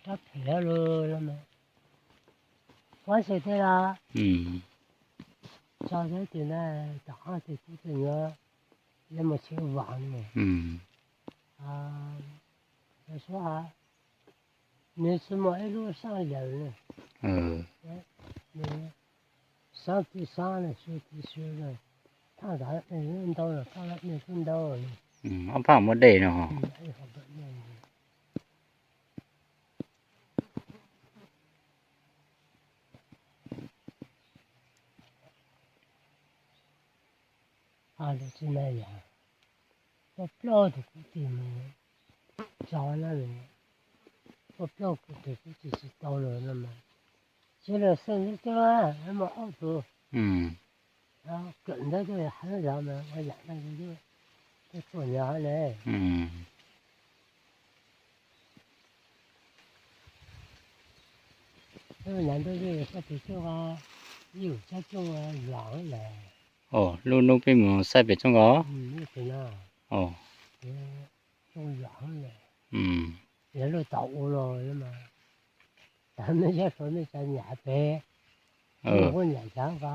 Phem los mas, pob xwm thiab los tso thiab tis na, tom qab tis tub tis nyuam, yog mus tsis vam ne. Yog suab ha, nws tsis muaj ib lub sab laws ne. Sab tis sab na, su tis su na, thaj ntawd ntau los thaj ntawd kuj ntau ne. Ob phaj muaj dej no. Ho lawv tsis na yog poj plaub tus kuv tij mus tso na, poj plaub tus kuv tij tsis tau los no mas, tsis los xeeb li coj mas ob tug kawm ntawv tuaj hab zog mas ua yam no, tej tuaj yog ne. Nram ntawd sab pem tsooj, ib yam sab tsooj Yuam lawm. Lub hnub peb mus saib pem tsooj ko. Tsooj Yuam lawm. Yog lub tau ua los mas, tas mej sab Suav mej tsa nyam pem, kuj nyam ntawv ko,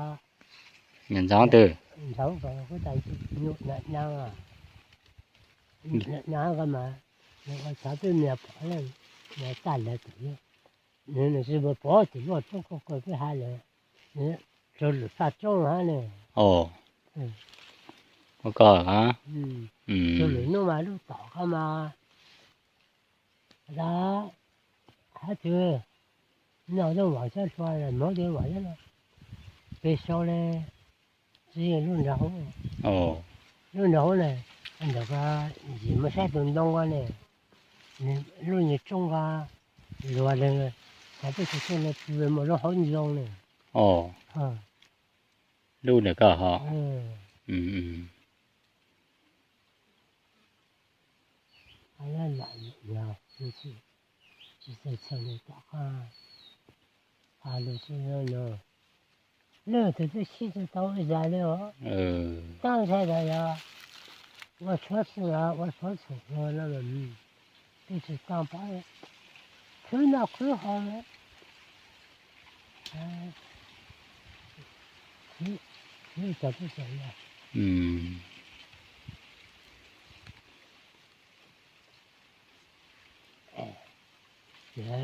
nyam ntawv ko, kuj tas nyam nyam ko mas, ua txhav twb nias phom, nias tag lawv tus, nws tsis pom tus luaj tsooj ko ko twb ha lawm, rau lwm faj tsooj hab ne. Ua ko, rau lwm hnub mas lub tom ko mas, tas hab twg, no lub vam sab Suav, Hmoob tej vam sab, pem sau le, tsis yog lub nram hauv, lub nram hauv ne, ntawm ko ntsim mus saib tus ntoo ko ne, lub nyuag tsooj ko, luag le, xav peb tus tsooj no tsis muaj lub hauv ntoo ne. Lub ntawm ko ho. Tsis txawj txhawj li tom qab, lub tsis zoo no, lwj tus twb sib tsis tau ib zag li os. Tab ntshai tas yog ua suav xwm los ua suav txhum no, twb tsis tau pom, khwv noj khwv haus, khwv txog twb txog.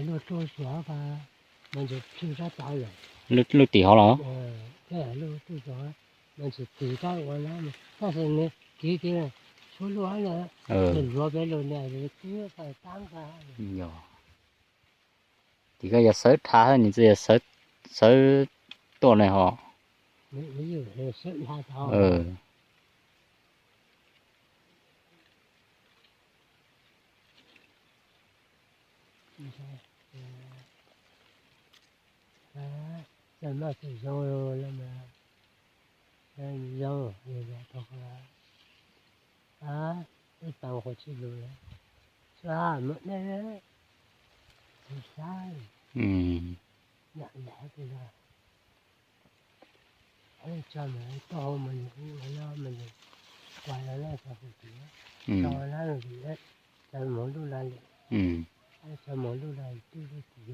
Lub tub tsuag ko mas ntsis plhws sab tod lawm. Lub tim hov los? Lub tub tsuag mas ntsis tis sab ua no, tab sis nws tiv tis suav luaj na, luag peb lug na, twb tab nqa. Tim ko yog sawv dhau, nws txawm yog sawv tuaj ne ho. Txawm noj txawm zoo los mas, zoo, ib tau qhov tsis lus, tsuas mus dej, tsis sab, yam yam tias, tso mas taub hau mas nws ua no mas nws kuas los lawm txog hauv tid, tso lawm, tso mus lub laj lawm, tso mus lub laj twb lub tid.